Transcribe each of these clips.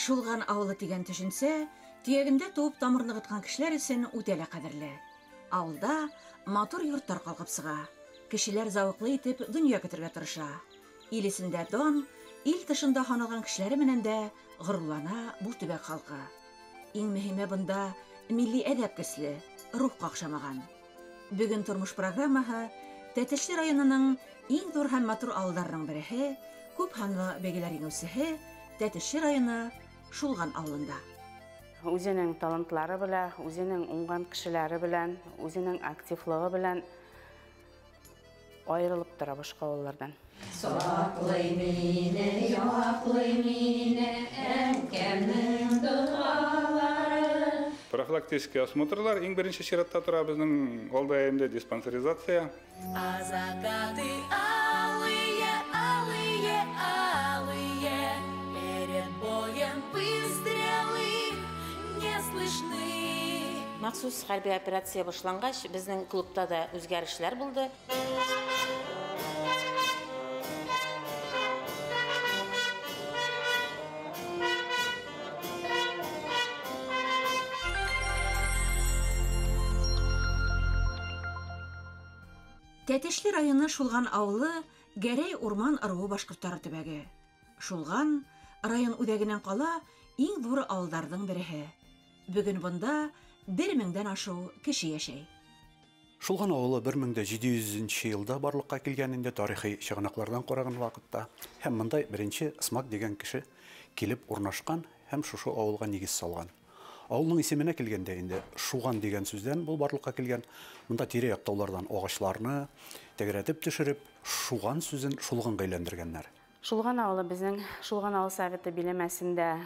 Шулған ауылы тигән төшөнсә төйәгендә тыуып тамыр нығытҡан кешеләр өсөн үтә лә ҡәҙерле. Ауылда матур йорттар ҡалҡып сыға. Кешеләр зауыҡлы итеп донъя көтөргә тырыша. Ил эсендә дан, ил тышында һаналған кешеләре менән дә ғорурлана был төбәк халҡы. Иң мөһиме бында милли әҙәп көслө, рух ҡаҡшамаған. Бөгөн тормош программаһы Тәтешле районының иң ҙур һәм матур ауылдарының береһе, күп һанлы бәйгеләр еңеүсеһе Тәтешле районы Шулған ауылында. Үҙенең талантлары белән, үҙенең уңған кешеләре белән, үҙенең активлығы белән айырылып тора башҡа ауылдарҙан. Саҡлай мине, яҡлай мине, әңкәмдең доғалары. Профилактический осмотрлар иң беренсе сиратта тора беҙҙең алда инде диспансеризация. А закаты алые, алые, алые, перед боем выстрелы не слышны. Махсус хәрби операция башланғас, беҙҙең клубта да үҙгәрешләр булды. Тәтешле районы Шулған ауылы Гәрәй урман ырыуы башҡорттары төбәге. Шулған район үҙәгенән ҡала иң ҙур ауылдарҙың береһе. Бөгөн бында 1000-дән ашыу кеше йәшәй. Шулған ауылы 1700 йылда барлыҡҡа килгән инде тарихи сығанаҡларҙан ҡараған ваҡытта. Һәм бындай беренсе Смак тигән кеше килеп урнашҡан һәм шушы ауылға нигеҙ салған. Ауылның исеменә килгәндә инде Шуған тигән сүздән был барлыҡҡа килгән. Бында тирә-яҡ тауларҙан ағасларны тәгәрәтеп төшөрөп, Шуған сүзен Шулғанға әйләндергәннәр. Шулған ауылы беҙҙең Шулған ауыл советы биләмәсендә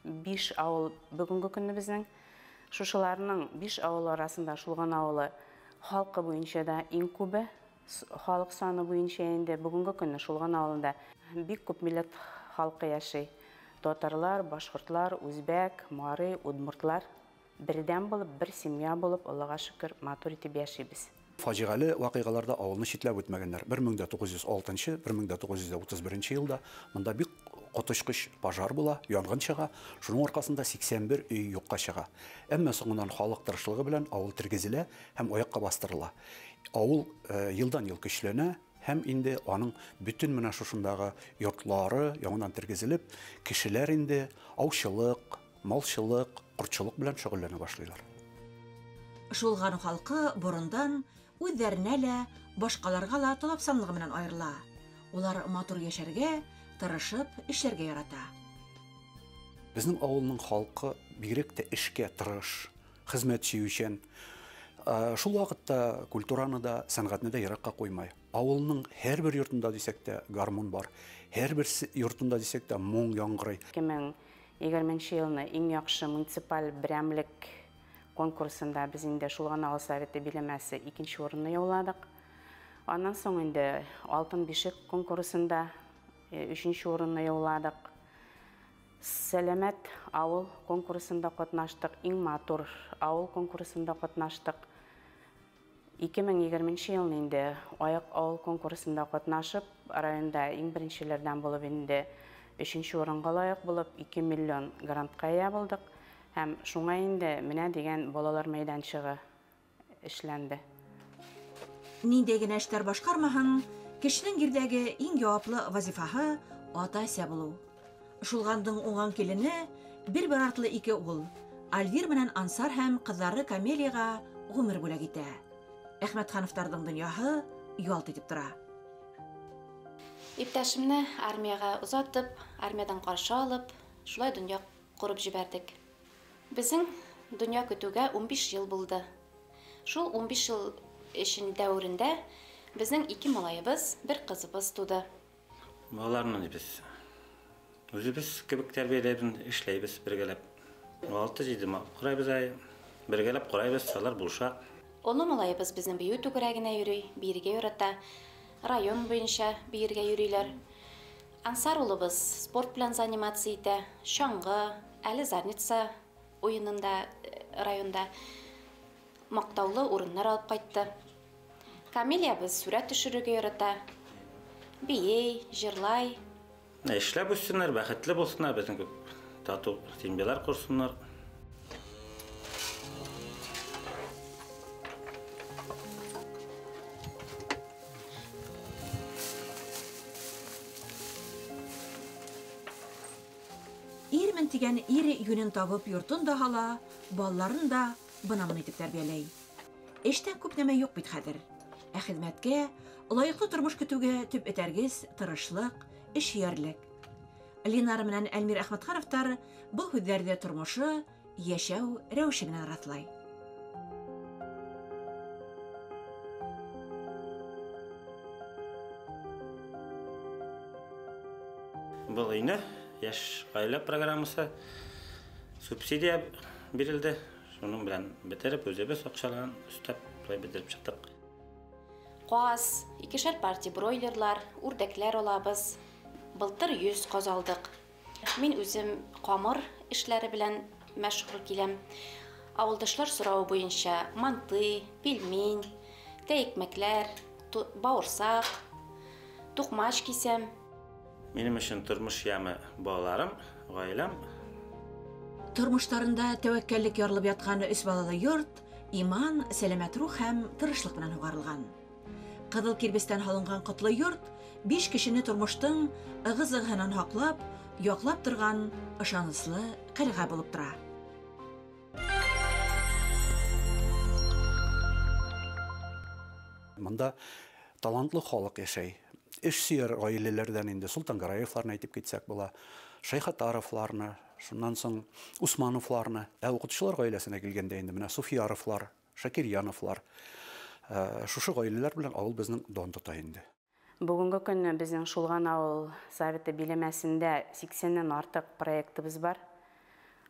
5 ауыл бөгөнгө көнне беҙҙең. Шушыларның 5 ауыл арасында Шулған ауылы халҡы буйынса да иң күбе, халыҡ саны буйынса инде бөгөнгө көнне Шулған ауылында бик күп милләт халҡы йәшәй. Татарлар, башҡортлар, үзбәк, мари, удмуртлар берҙәм булып, бер семья булып, Аллаға шөкөр, матур итеп йәшәйбеҙ. Фажиғәле ваҡиғаларҙа ауылны ситләп үтмәгәндәр. 1906-1931 йылда бында бик ҡотосҡос пожар була, янғын сыға. Шуның арҡаһында 81 өй юҡҡа сыға. Әммә һуңынан халыҡ тырышлығы белән ауыл тергеҙелә һәм аяҡҡа баҫтырыла. Ауыл йылдан-йыл көсләнә. Һәм инде аның бөтөн менә шушындағы йортлары яңынан тергеҙелеп, кешеләр инде аучылыҡ, малсылыҡ, ҡортсолоҡ белән шөғөлләнә башлайлар. Шулған халҡы борондан үҙҙәренә лә, башҡаларға ла талапсанлығы менән айырыла. Улар матур йәшәргә, тырышып эшләргә ярата. Беҙҙең ауылның халҡы бигерәк тә эшкә тырыш, хеҙмәт сөйөүсән. Шул ваҡытта культураны да, сәнғәтне дә йыраҡҡа ҡуймай. Ауылның һәр бер йортонда дисәк тә гармун бар, һәр бер йортонда дисәк тә моң яңғырай. 2020 йылны иң яҡшы муниципаль берәмлек конкурсында беҙ инде Шулған ауыл советы биләмәсе 2-нсе урынны яуланыҡ. Аннан һуң инде Алтын бишек конкурсында 3-нсе урынны яуланыҡ. Сәләмәт ауыл конкурсында ҡатнаштыҡ, иң матур ауыл конкурсында ҡатнаштыҡ. 2020 йылны инде Аяҡ ауыл конкурсында ҡатнашып, районда иң беренселәрҙән булып инде 3-нсе урынға лайыҡ булып 2 миллион грантҡа эйә булдыҡ. Һәм шуңа инде менә дигән балалар мәйҙансығы эшләнде. Ниндәй генә эштәр башҡармаһын, кешенең ерҙәге иң яуаплы вазифаһы ата-әсә булыу. Шулғандың уңған килене бер-бер артлы 2 ул, Альвир менән Ансар һәм ҡыҙҙары Камелияға ғүмер бүләк итә. Әхмәтхановтарҙың донъяһы ялт итеп тора. Иптәшемне армияға оҙатып, армиядан ҡаршы алып, шулай донъя ҡороп ебәрҙек. Беҙҙең донъя көтөүгә 15 йыл булды. Шул 15 йыл эшен дәүерендә беҙҙең 2 малайыбыҙ, бер ҡыҙыбыҙ тыуҙы. Балаларны беҙ үҙебеҙ кебек тәрбиәләйбеҙ, эшләйбеҙ бергәләп. 6-7 мал ҡарайбыҙ ай, бергәләп ҡарайбыҙ, алар булыша. Оло малайыбыҙ беҙҙең бейеү түгәрәгенә йөрөй, бейергә ярата, район буйынса бейергә йөрөйләр. Ансар улыбыҙ спорт белән заниматься итә, шаңғы, әле зарница уйынында районда маҡтаулы урыннар алып ҡайтты. Камилябыҙ сүрәт төшөрөргә ярата, бейей, йырлай. Эшләп үҫһеннәр, бәхетле булһыннар, беҙҙең күп Тату семьялар ҡорһоннар. Ирмен тигән ир йүнен табып йортон да һала, балаларын да бынамын итеп тәрбиәләй. Эштән күп нәмә юҡ бит хәҙер. Ә хеҙмәткә, лайыҡлы тормош көтөүгә төп этәргес, тырышлыҡ, эшһөйәрлек. Линар менән Әлмир Әхмәтхановтар был һүҙҙәрҙе тормошо, йәшәү рәүеше менән раҫлай. Был ине Йәш ғаилә программасы субсидия бирелде. Шуның белән бетереп, үҙебеҙ аҡсаларын өҫтәп, былай бетереп сыҡтыҡ. Ҡаз, икешәр партия бройлерлар, үрҙәкләр алабыҙ. Былтыр 100 ҡаҙ алдыҡ. Мин үҙем ҡамыр эшләре белән мәшғүл киләм. Ауылдашлар һорауы буйынса манты, пельмень, тәйекмәкләр, бауырсаҡ, туҡмаш кисәм. Минем өсөн тормош яме балаларым, ғаиләм. Тормоштарында тәүәккәллек ярылып ятҡан өс балалы йорт иман, сәләмәт рух һәм тырышлыҡ менән һуғарылған. Ҡыҙыл кирбестән һалынған ҡотло йорт 5 кешене тормоштоң ығы-зығыһынан һаҡлап, яҡлап торған ышаныслы ҡәлғә булып тора. Бында талантлы халыҡ йәшәй. Эшсөйәр ғаиләләрҙән инде Солтангараевларны әйтеп китсәк була, Шәйхатаровларны, шуннан соң Усмановларны. Ә уҡытыусылар ғаиләсенә килгәндә инде менә Суфияровлар, Шакирьяновлар. Шушы ғаиләләр белән ауыл беҙҙең дан тота инде. Бөгөнгө көнө беҙҙең Шулған ауыл советы биләмәсендә 80-нән артыҡ проектыбыҙ бар.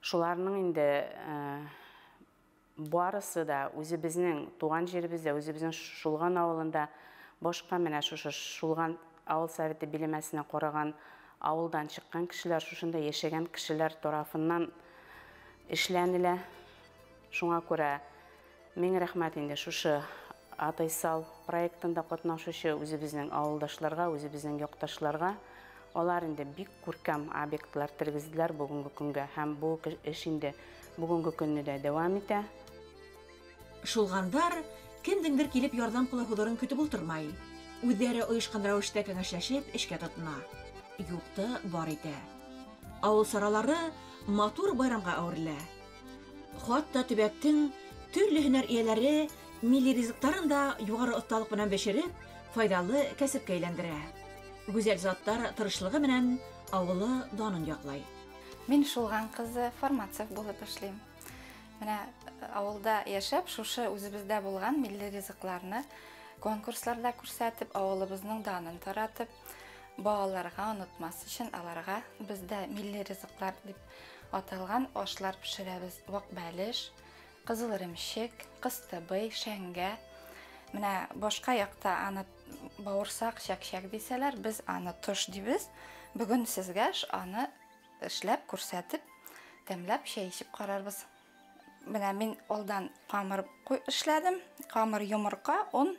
Шуларның инде барысы да үҙебеҙҙең тыуған еребеҙҙә, үҙебеҙҙең Шулған ауылында, башҡа менә шушы Шулған ауыл советы биләмәсенә ҡараған ауылдан сыҡҡан кешеләр, шушында йәшәгән кешеләр тарафынан эшләнелә. Шуңа күрә мең рәхмәт инде шушы Атайсал проектында ҡатнашыусы үҙебеҙҙең ауылдашларға, үҙебеҙҙең яҡташларға. Алар инде бик күркәм объектлар тергеҙҙеләр бөгөнгө көнгә, һәм был эш инде бөгөнгө көндә дә дауам итә. Шулғандар кемдеңдер килеп ярҙам ҡулы һуҙырын көтөп ултырмай. Үҙҙәре ойошҡан рәүештә кәңәшләшеп эшкә тотона. Юҡты бар итә. Ауыл саралары матур байрамға әүерелә. Хатта төбәктең төрлө һөнәр эйәләре милли ризыҡтарын да юғары оҫталыҡ менән бешереп, файҙалы кәсепкә әйләндерә. Гүзәл заттар тырышлығы менән ауылы данын яҡлай. Мин Шулған ҡыҙы, фармацевт булып эшләйем. Менә ауылда йәшәп, шушы үҙебеҙҙә булған милли ризыҡларны конкурсларҙа күрһәтеп, ауылыбыҙҙың данын таратып, балаларға онотмас өсөн аларға беҙҙә милли ризыҡлар тип аталған ашлар бешерәбеҙ. Ваҡ бәлеш, ҡыҙыл эремсек, ҡыстыбый, шәңгә. Менә башҡа яҡта аны бауырсаҡ, шәк-шәк дисәләр, беҙ аны тош тибеҙ. Бөгөн һеҙгә аны эшләп, күрһәтеп, тәмләп сәй эсеп ҡарарбыҙ. Менә мин алдан ҡамыр эшләдем. Ҡамыр, йоморҡа, он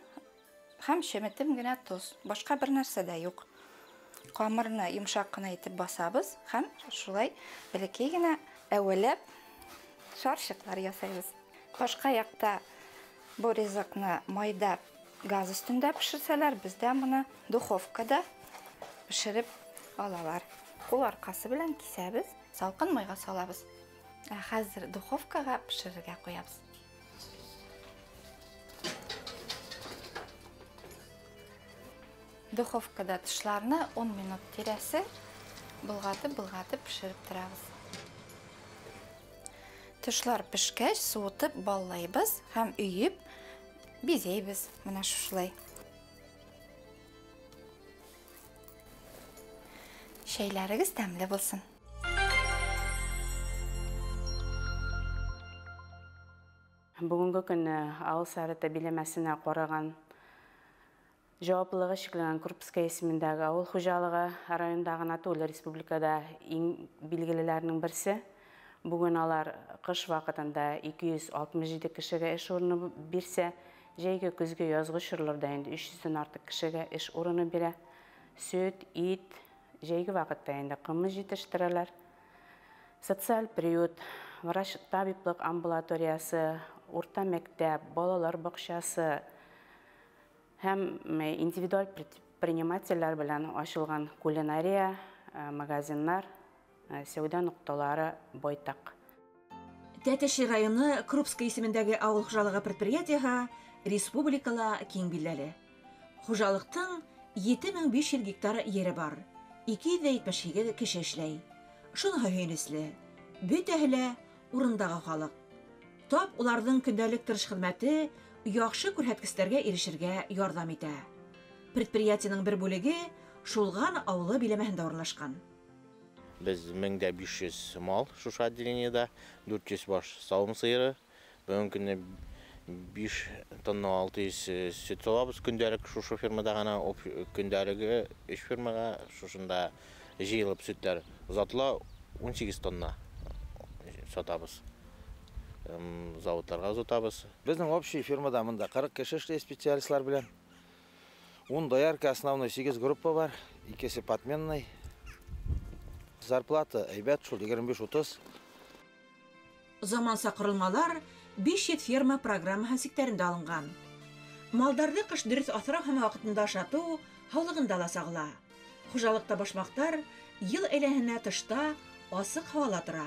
һәм шеметем генә тоҙ. Башҡа бер нәрсә дә юҡ. Ҡамырны йомшаҡ ҡына итеп басабыҙ һәм шулай бәләкәй генә әүәләп шаршыҡлар ясайбыҙ. Башҡа яҡта был ризыҡны майҙа, газ өҫтөндә бешерсәләр, беҙҙә быны духовкада бешереп алалар. Ҡул арҡасы белән кисәбеҙ, салҡын майға салабыҙ. Ә хәҙер духовкаға бешерергә ҡуябыҙ. Духовкада тышларны 10 минут тирәсе былғатып-былғатып бешереп торабыҙ. Тышлар пешкәс, суытып баллайбыҙ һәм өйөп биҙәйбеҙ. Менә шушылай. Чәйләрегеҙ тәмле булсын. Бөгөнгө көнө ауыл советы биләмәсенә ҡараған жауаплылығы шикләнгән Крупская исемендәге ауыл хужалығы районда ғына түгел, республикада иң билгелеләренең берсе. Бөгөн алар ҡыш ваҡытында 267 кешегә эш урыны бирсә, жәйге, көҙгө, яҙғы осорларҙа инде 300-дән артыҡ кешегә эш урыны бирә. Сөт, ит, жәйге ваҡытта инде ҡымыҙ етештерәләр. Социаль приют, врач табиплык амбулаториясы, урта мәктәп, балалар бакчасы һәм индивидуаль предпринимательләр белән ачылган кулинария, магазиннар, сәүдә нокталары байтак. Тәтешле районы Крупская исемендәге авыл хужалыгы предприятиеһы республикала киң билдәле. Хужалыҡтың 7500 гектар ере бар. 278 кеше эшләй. Шуныһы һөйөнөслө, бөтәһе лә урындағы халыҡ. Тап уларҙың көндәлек тырыш хеҙмәте яҡшы күрһәткестәргә ирешергә ярҙам итә. Предприятиеның бер бүлеге Шулған ауылы биләмәһендә урынлашҡан. Беҙ 1500 мал шушы отделениеда, 400 баш сауым сыйыры. Бөгөн көндә 5 тонна 600 сөт алабыҙ көндәлек шушы фермада ғына, көндәлеге 3 фермаға шушында йыйылып сөттәр озатыла, 18 тонна сатабыҙ. Заводтарға озатабыҙ. Беҙҙең общий фермада мында 40 кеше эшләй специалистлар белән. 10 доярка, основной 8 группа бар, икесе подменный. Зарплата әйбәт шул 25-30. Заманса ҡоролмалар 500 ферма программаһы сиктәрендә алынған. Малдарҙы ҡыш дөрөҫ аҫрау һәм ваҡытында ашатыу һаулығында ла сағыла. Хужалыҡта башмаҡтар йыл әйләнәһенә тышта асыҡ һауала тора.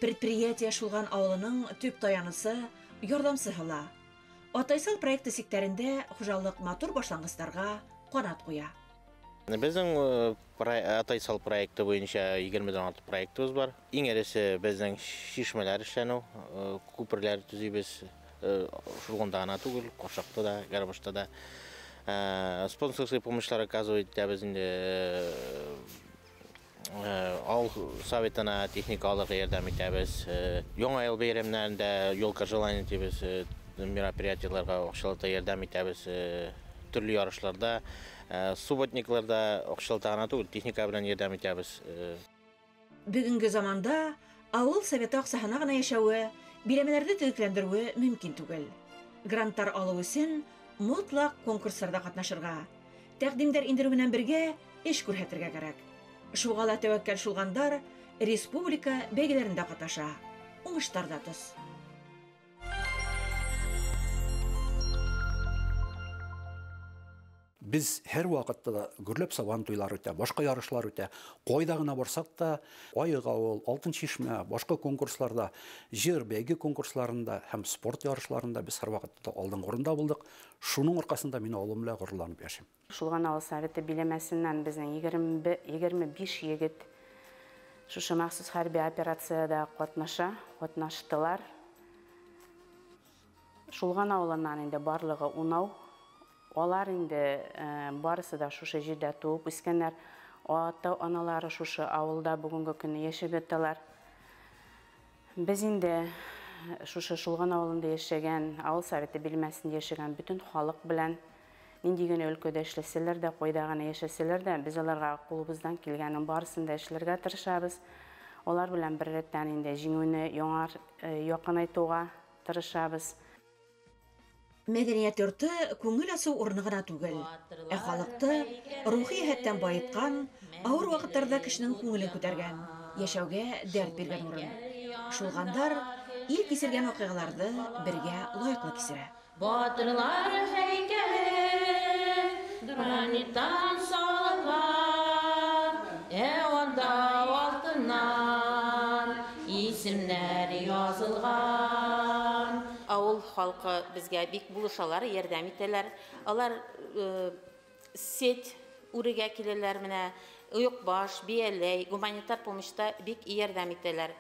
Предприятие Шулған ауылының төп таянысы, ярҙамсыһы ла. Атайсал проекты сиктәрендә хужалыҡ матур башланғыстарға ҡанат ҡуя. Беҙҙең Атайсал проекты буйынса 20-дән артыҡ проектыбыҙ бар. Иң эресе беҙҙең шишмәләр эшләнеү, күперләр төҙөйбөҙ. Шулғанда ғына түгел, Ҡоршаҡта да, Гарбашта да. Спонсорский помощьлар оказывать итәбеҙ инде. Ауыл советына техника алырға ярҙам итәбеҙ. Яңа йыл бәйрәмдәрендә елка желаний тибеҙ, мероприятиеларға аҡсалата ярҙам итәбеҙ. Төрлө ярышларда, субботникларда аҡсалата ғына түгел, техника белән ярҙам итәбеҙ. Бөгөнгө заманда ауыл советы аҡсаһына ғына йәшәүе, биләмәләрҙе төҙөкләндереүе мөмкин түгел. Гранттар алыу өсөн мотлаҡ конкурстарҙа ҡатнашырға, тәҡдимдәр индереү менән бергә эш күрһәтергә кәрәк. Шуға ла тәүәккәл шулғандар республика бәйгеләрендә ҡатнаша. Уңыштар ҙа тос. Без һәр ваҡытта да гөрләп сабан туйлар үтә, башҡа ярышлар үтә. Ҡайҙа ғына барсаҡ та, Айыҡ ауыл, Алтын Шишмә, башҡа конкурсларҙа, жыр бәйге конкурсларында һәм спорт ярышларында без һәр ваҡытта да алдынғы урында булдыҡ. Шуның арҡаһында мин ауылым белән ғорурланып йәшәйем. Шулған ауыл советы биләмәсенән беҙҙең 25 егет шушы махсус хәрби операцияда ҡатнаша, ҡатнаштылар. Шулған ауылынан инде барлығы 10. Алар инде барысы да шушы җирдә туып үскәннәр. Ата-аналары шушы авылда бүгенге көнне яшәп яталар. Без инде шушы Шулған авылында яшәгән, авыл советы биләмәсендә яшәгән бөтен халык белән нинди генә өлкәдә эшләсәләр дә, кайда гына яшәсәләр дә, без аларга кулыбыздан килгәнен барысын да эшләргә тырышабыз. Алар белән бер рәттән инде җиңүне яңар якынайтуга тырышабыз. Мәҙәниәт йорто күңел асыу урыны ғына түгел, ә халыҡты рухи йәһәттән байытҡан, ауыр ваҡыттарҙа кешенең күңелен күтәргән, йәшәүгә дәрт биргән урын. Шулғандар ил кисергән ваҡиғаларҙы бергә лайыҡлы кисерә. Батырлар һәйкәле граниттан салынған, ә унда алтыннан исемдәр язылған. Ауыл халҡы беҙгә бик булышалар, ярҙам итәләр. Алар сеть үрегә киләләр, менә ойоҡбаш, бейәләй, гуманитар помощьта бик ярҙам итәләр.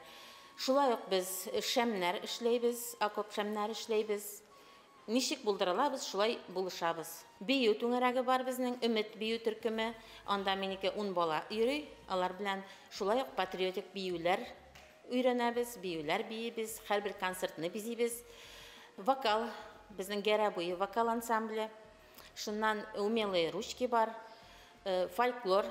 Шулай уҡ беҙ шәмнәр эшләйбеҙ, окоп шәмнәр эшләйбеҙ. Нисек булдыра алабыҙ, шулай булышабыҙ. Бейеү түңәрәге бар беҙҙең, Өмөт бейеү төркөмө. Анда минеке 10 бала йөрөй. Алар белән шулай уҡ патриотик бейеүләр өйрәнәбеҙ, бейеүләр бейебеҙ, һәр бер концертны бизибеҙ. Вокал, беҙҙең Гәрә буйы вокал ансамбле. Шуннан умелые ручки бар, фольклор,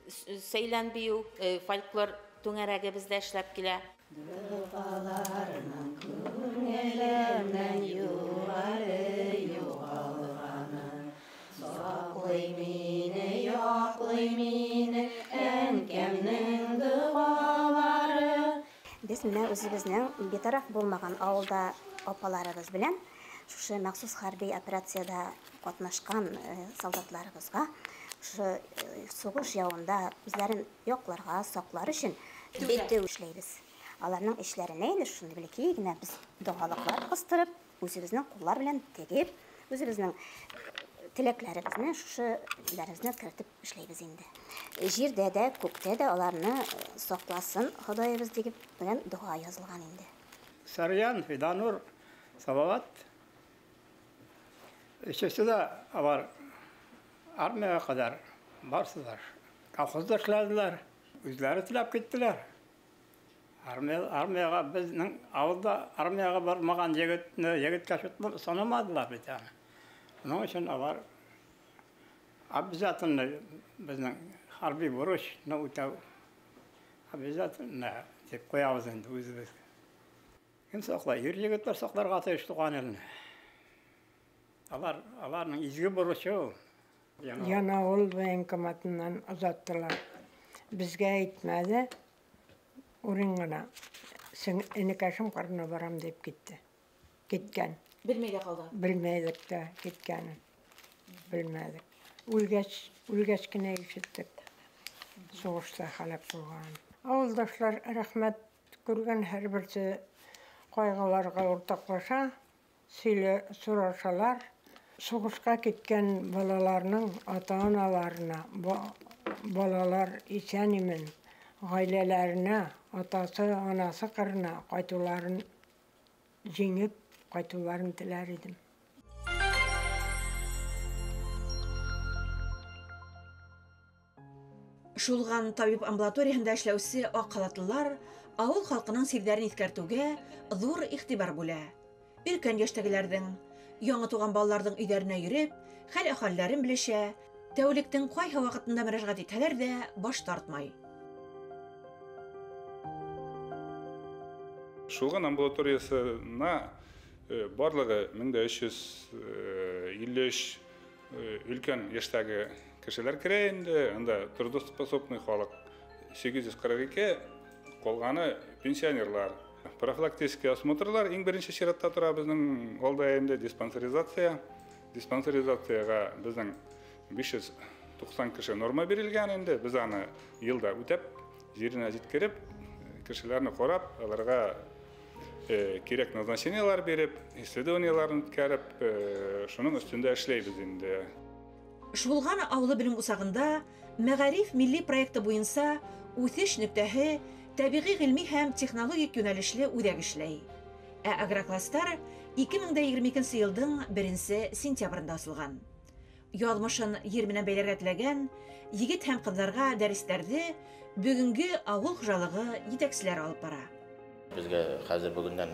сәйлән бейеү, фольклор түңәрәге беҙҙә эшләп килә. Доғаларының күңелемнән юғары юғалғанын, саҡлай мине, яҡлай мине әнкәмдең доғалары. Үзебезнең битараф булмаган авылда апаларыбыз белән шушы махсус хәрби операциядә катнашкан солдатларыбызга шушы сугыш явында үзләрен якларга, саклар өчен битү эшләйбез. Аларның эшләренә инде шундый бәләкәй генә без догалыклар кыстырып, үзебезнең куллар белән тегеп, үзебезнең теләкләребезне, шушы ләребезне кертеп эшләйбез инде. Җирдә дә, күктә дә аларны сакласын Ходаебыз дип белән дога язылган инде. Сарьян, Фиданур, Салават. Өчесе дә алар армиягә кадәр барсызлар. Колхозда эшләделәр, үзләре теләп киттеләр. Армиягә безнең авылда армиягә бармаган егетне егеткә санамадылар бит аны. Шуның өчен алар обязательно безнең хәрби бурычны үтәү обязательно дип куябыз инде үзебез. Кем саклай? Ир егетләр сакларга тиеш туган илне. Аларның изге бурычы ул. Яңавыл военкоматыннан озаттылар. Безгә әйтмәде. Урын гына. Энекәшем карына барам дип китте. Киткән. Белмәй дә калды. Белмәдек тә киткәнен. Белмәдек. Үлгәч кенә ишеттек. Сугышта һәлак булган. Авылдашлар рәхмәт күргән һәрберсе кайгыларга уртаклаша, сөйлә, сорашалар. Сугышка киткән балаларның ата-аналарына, балалар исән-имин, гаиләләренә, атасы, анасы кырына кайтуларын җиңеп кайтуларын теләр идем. Шулган табиб амбулаторияһында эшләүсе ак халатлылар авыл халкының сирҙәрен иҫкәртеүгә ҙур иғтибар бүлә. Өлкән йәштәгеләрҙең, яңы туған балаларҙың өйҙәренә йөрөп, хәл-әхвәлдәрен белешә, тәүлектең ҡайһы ваҡытында мөрәжәғәт итһәләр ҙә баш тартмай. Шулган амбулаториясына барлығы 1353 өлкән йәштәге кешеләр керә инде. Анда трудоспособный халык 842, калганы пенсионерлар. Профилактический осмотрлар иң беренче чиратта тора безнең алда инде диспансеризация. Диспансеризациягә безнең 590 кеше норма бирелгән инде. Без аны елда үтәп, җиренә җиткереп, кешеләрне карап, аларга кирәк назначениелар биреп, исследованиеларын үткәреп, шуның өстендә эшләйбез инде. Шулган авылы белем усагында Мәгариф милли проекты буенча үсеш нөктәһе тәбиғи ғилми һәм технологик юнәлешле үҙәк эшләй. Ә агрокласстар 2022 йылдың 1 сентябрендә асылған. Яҙмышын ер менән бәйләргә теләгән егет һәм ҡыҙҙарға дәрестәрҙе бөгөнгө ауыл хужалығы етәкселәре алып бара. Беҙгә хәҙер бөгөндән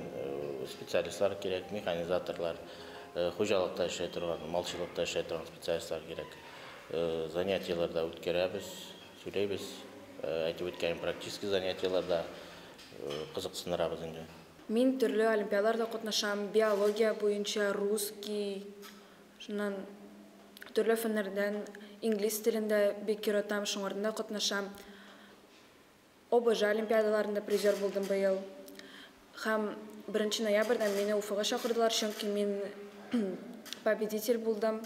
специалистлар кәрәк, механизаторлар, хужалыҡта эшләй торған, малсылыҡта эшләй торған специалистлар кәрәк. Занятиеларҙа үткәрәбеҙ, һөйләйбеҙ. Әйтеп үткән практический занятиеларҙа ҡыҙыҡсынырабыҙ инде. Мин төрлө олимпиадаларҙа ҡатнашам, биология буйынса, русский, шунан төрлө фәндәрҙән, инглиз телендә бик яратам, шуңарҙан да ҡатнашам. ОБЖ олимпиадаларында призер булдым быйыл. Һәм 1 ноябрҙә мине Уфаға саҡырҙылар, сөнки мин победитель булдым,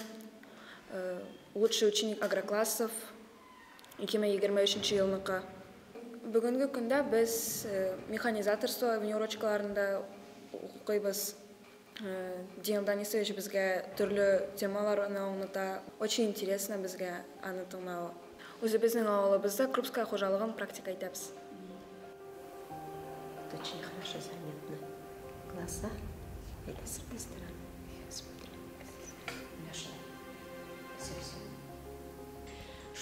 лучший ученик агроклассов 2023 йылныҡы. Бөгөнгө көндә беҙ механизаторство внеурочкаларында уҡыйбыҙ. Диан Данисович беҙгә төрлө темаларны аңлата. Очень интересно беҙгә аны тыңлау. Үҙебеҙҙең ауылыбыҙҙа Крупская хужалығын практика итәбеҙ. Очень хорошо заметно глаза. Это с одной стороны. Смотрим.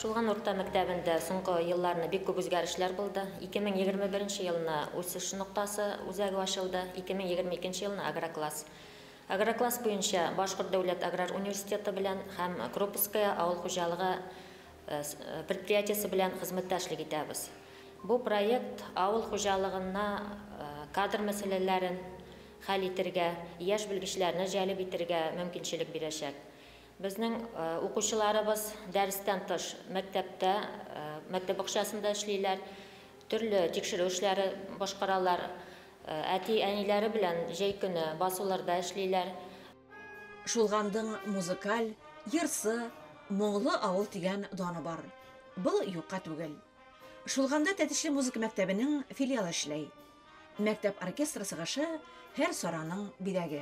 Шулган урта мәктәбендә соңгы елларны бик күп үзгәрешләр булды. 2021 елны үсеш ноктасы үзәге ачылды, 2022 елны агрокласс. Агрокласс буенча Башкорт дәүләт аграр университеты белән һәм Крупская авыл хуҗалыгы предприятиесе белән хезмәттәшлек итәбез. Бу проект авыл хуҗалыгына кадр мәсьәләләрен хәл итәргә, яшь белгечләрне җәлеп итәргә мөмкинчелек бирәчәк. Безнең укучыларыбыз дәрестән тыш мәктәптә, мәктәп бакчасында эшлиләр, төрле тикшерү эшләре башкаралар. Әти-әниләре белән җәй көне басуларда эшлиләр. Шулғандың музыкаль, йырсы, моңлы авыл дигән даны бар. Был юҡҡа түгел. Шулғанда Тәтешле музыка мәктәбенең филиалы эшләй. Мәктәп оркестры сығышы һәр сараның биҙәге.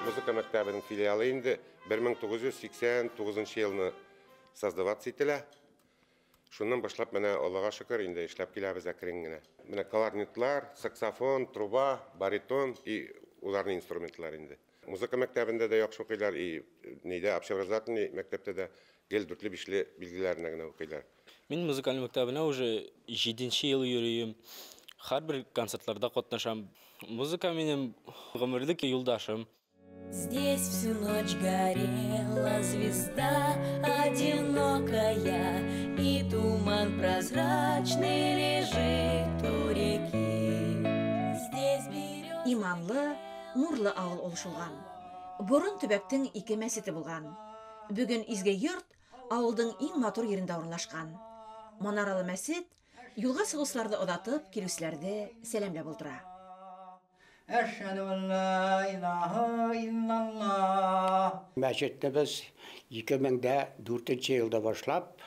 Музыка мәктәбенең филиалы инде 1989 елны создаваться ителә. Шуннан башлап менә Аллага шөкер инде эшләп киләбез әкрен генә. Менә кларнетлар, саксофон, труба, баритон и уларның инструментлары инде. Музыка мәктәбендә дә яхшы укыйлар, и нидә общеобразовательный мәктәптә дә гел 4-5 билгеләренә генә укыйлар. Мин музыкаль мәктәбенә уже 7 ел йөрим. Һәрбер концертларда катнашам. Музыка минем гомерлек юлдашым. Здесь всю ночь горела звезда одинокая, и туман прозрачный лежит у реки. Здесь береза... Иманлы, нурлы ауыл ул Шулған. Борон төбәктең ике мәсете булған. Бөгөн изге йорт ауылдың иң матур ерендә урынлашҡан. Манаралы мәсет юлға сығыусыларҙы оҙатып, килеүселәрҙе сәләмләп ултыра. Әшһәдү ан ла илаһа иллаллаһ. Мәсетне без 2004 елда башлап,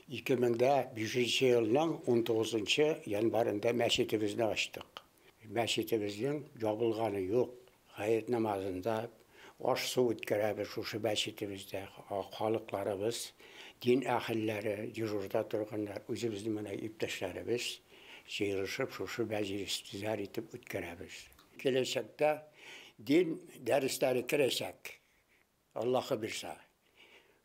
2005 елның 19 январында мәсетебезне ачтык. Мәсетебезнең ябылганы юк. Гает намазында аш-су үткәрәбез шушы мәсетебездә. Халыкларыбыз, дин әһелләре, дежурда торганнар, үзебезнең менә иптәшләребез җыелышып шушы мәҗлесләр итеп үткәрәбез. Киләчәктә дин дәресләре керәчәк. Аллаһы бирсә.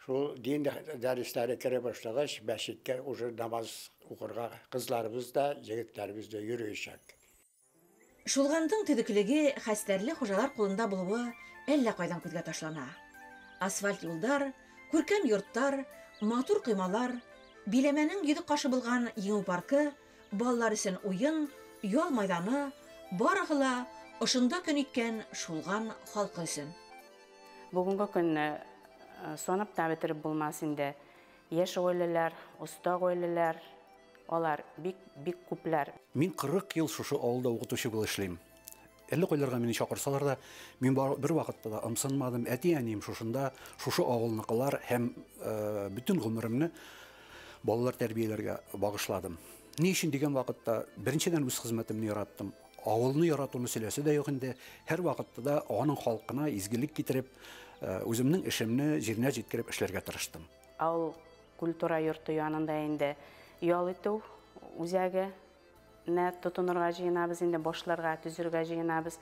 Шул дин дәресләре керә башлагач, мәчеткә уже намаз укырга кызларыбыз да, егетләребез дә йөрәчәк. Шулғандың төҙөклөгө хәстәрле хужалар ҡулында булыуы әллә ҡайҙан күҙгә ташлана. Асфальт юлдар, күркәм йорттар, матур ҡоймалар, биләмәнең йөҙө ҡашы булған Еңеү паркы, балалар өсөн уйын, ял майҙаны, барыһы ла ошонда көн иткән Шулған халҡы өсөн. Бөгөнгө көнне санап та бөтөрөп булмаҫ инде. Йәш ғаиләләр, оҫта ғаиләләр, алар бик-бик күпләр. Мин 40 йыл шушы ауылда уҡытыусы булып эшләйем. Әллә ҡайларға мине чаҡырсалар ҙа, мин бер ваҡытта ла ымсынманым. Әти-әнием шушында, шушы ауылныҡылар һәм бөтөн ғүмеремне балалар тәрбиәләргә бағышладым. Ни өсөн дигән ваҡытта, беренсенән үҙ хеҙмәтемде яраттым. Ауылны яратыу мәсьәләсе дә юҡ инде. Һәр ваҡытта да уның халҡына изгелек китереп, үҙемдең эшемне еренә еткереп эшләргә тырыштым. Ауыл культура йорто янында инде ял итеү үҙәге нә тотонорға йыйынабыҙ инде, башларға, төҙөргә йыйынабыҙ.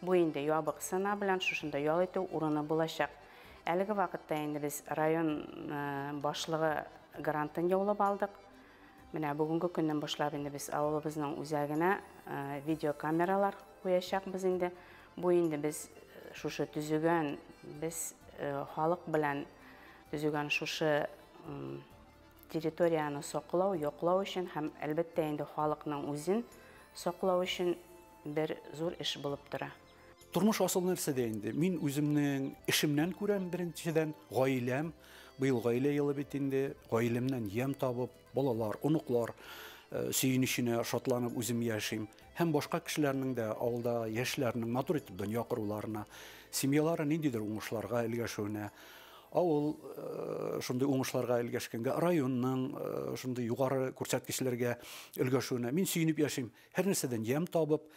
Бу инде ябыҡ сана белән шушында ял итеү урыны буласаҡ. Әлеге ваҡытта инде беҙ район башлығы грантын яулап алдыҡ. Менә бөгөнгө көннән башлап инде беҙ ауылыбыҙҙың үҙәгенә видеокамералар ҡуясаҡбыҙ инде. Бу инде беҙ шушы төҙөгән, беҙ халыҡ белән төҙөгән шушы территорияны саҡлау, яҡлау өсөн һәм әлбиттә инде халыҡның үҙен саҡлау өсөн бер ҙур эш булып тора. Тормош асыл нәрсәдә инде? Мин үҙемдең эшемнән күрәм беренсенән, ғаиләм, быйыл ғаилә йылы бит инде, ғаиләмдән йәм табып, балалар, оноҡлар сөйөнөшөнә шатланып үҙем йәшәйем. Һәм башҡа кешеләрнең дә ауылда йәшләренең матур итеп донъя ҡорыуларына, семьялары ниндәйҙер уңышларға өлгәшеүенә, ауыл шундай уңышларға өлгәшкәнгә, районның шундай юғары күрһәткесләргә өлгәшеүенә мин сөйөнөп йәшәйем. Һәр нәрсәдән йәм табып.